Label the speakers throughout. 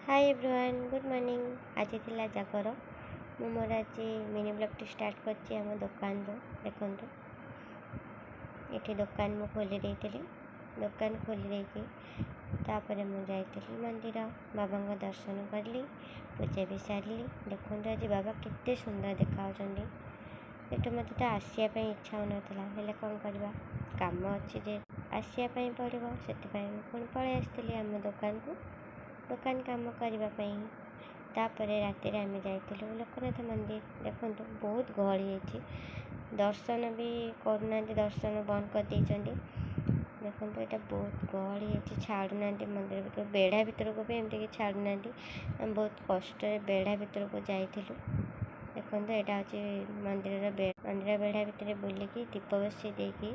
Speaker 1: High everyone, good morning. ଆଜି ଥିଲା ଜାଗର। ମୁଁ ମୋର ଆଜି ମିନି ବ୍ଲଗ୍ଟି ଷ୍ଟାର୍ଟ କରିଛି ଆମ ଦୋକାନରୁ। ଦେଖନ୍ତୁ, ଏଠି ଦୋକାନ ମୁଁ ଖୋଲି ଦେଇଥିଲି। ଦୋକାନ ଖୋଲି ଦେଇକି ତାପରେ ମୁଁ ଯାଇଥିଲି ମନ୍ଦିର, ବାବାଙ୍କ ଦର୍ଶନ କଲି, ପୂଜା ବି ସାରିଲି। ଦେଖନ୍ତୁ, ଆଜି ବାବା କେତେ ସୁନ୍ଦର ଦେଖାଯାଉଛନ୍ତି। ଏଠୁ ମୋତେ ତ ଆସିବା ପାଇଁ ଇଚ୍ଛା ହେଉନଥିଲା, ହେଲେ କ'ଣ କରିବା, କାମ ଅଛି ଯେ ଆସିବା ପାଇଁ ପଡ଼ିବ। ସେଥିପାଇଁ ମୁଁ ପୁଣି ପଳେଇ ଆସିଥିଲି ଆମ ଦୋକାନକୁ ଦୋକାନ କାମ କରିବା ପାଇଁ। ତାପରେ ରାତିରେ ଆମେ ଯାଇଥିଲୁ ଲୋକନାଥ ମନ୍ଦିର। ଦେଖନ୍ତୁ, ବହୁତ ଗହଳି ହେଇଛି, ଦର୍ଶନ ବି କରୁନାହାନ୍ତି, ଦର୍ଶନ ବନ୍ଦ କରିଦେଇଛନ୍ତି। ଦେଖନ୍ତୁ, ଏଇଟା ବହୁତ ଗହଳି ହେଇଛି, ଛାଡ଼ୁନାହାନ୍ତି ମନ୍ଦିର ଭିତରକୁ, ବେଢ଼ା ଭିତରକୁ ବି ଏମିତିକି ଛାଡ଼ୁନାହାନ୍ତି। ଆମେ ବହୁତ କଷ୍ଟରେ ବେଢ଼ା ଭିତରକୁ ଯାଇଥିଲୁ। ଦେଖନ୍ତୁ, ଏଇଟା ହେଉଛି ମନ୍ଦିରର ମନ୍ଦିର ବେଢ଼ା ଭିତରେ ବୁଲିକି ଦୀପ ବସେଇ ଦେଇକି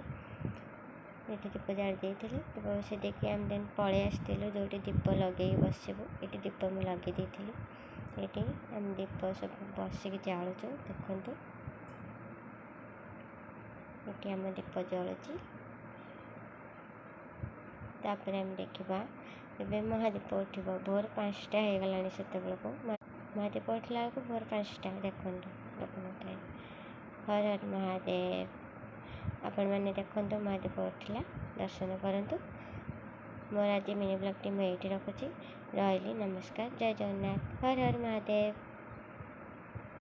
Speaker 1: ଏଠି ଦୀପ ଜାଳି ଦେଇଥିଲି। ଦୀପ ବସେଇ ଦେଇକି ଆମେ ଦେନ୍ ପଳେଇ ଆସିଥିଲୁ ଯେଉଁଠି ଦୀପ ଲଗେଇକି ବସିବୁ। ଏଠି ଦୀପ ମୁଁ ଲଗେଇ ଦେଇଥିଲି। ଏଠି ଆମେ ଦୀପ ସବୁ ବସିକି ଜାଳୁଛୁ। ଦେଖନ୍ତୁ, ଏଠି ଆମ ଦୀପ ଜଳୁଛି। ତାପରେ ଆମେ ଦେଖିବା, ଏବେ ମହାଦୀପ ଉଠିବ। ଭୋର 5ଟା ହେଇଗଲାଣି ସେତେବେଳକୁ। ମହାଦୀପ ଉଠିଲା ବେଳକୁ ଭୋର 5ଟା। ଦେଖନ୍ତୁ ଲୋକନାଥ, ହର ହର ମହାଦେବ। ଆପଣମାନେ ଦେଖନ୍ତୁ, ମହାଦୀପ ଉଠିଲା, ଦର୍ଶନ କରନ୍ତୁ। ମୋର ଆଜି ମିନି ବ୍ଲଗ୍ଟି ମୁଁ ଏଇଠି ରଖୁଛି। ରହିଲି, ନମସ୍କାର, ଜୟ ଜଗନ୍ନାଥ, ହର ହର ମହାଦେବ।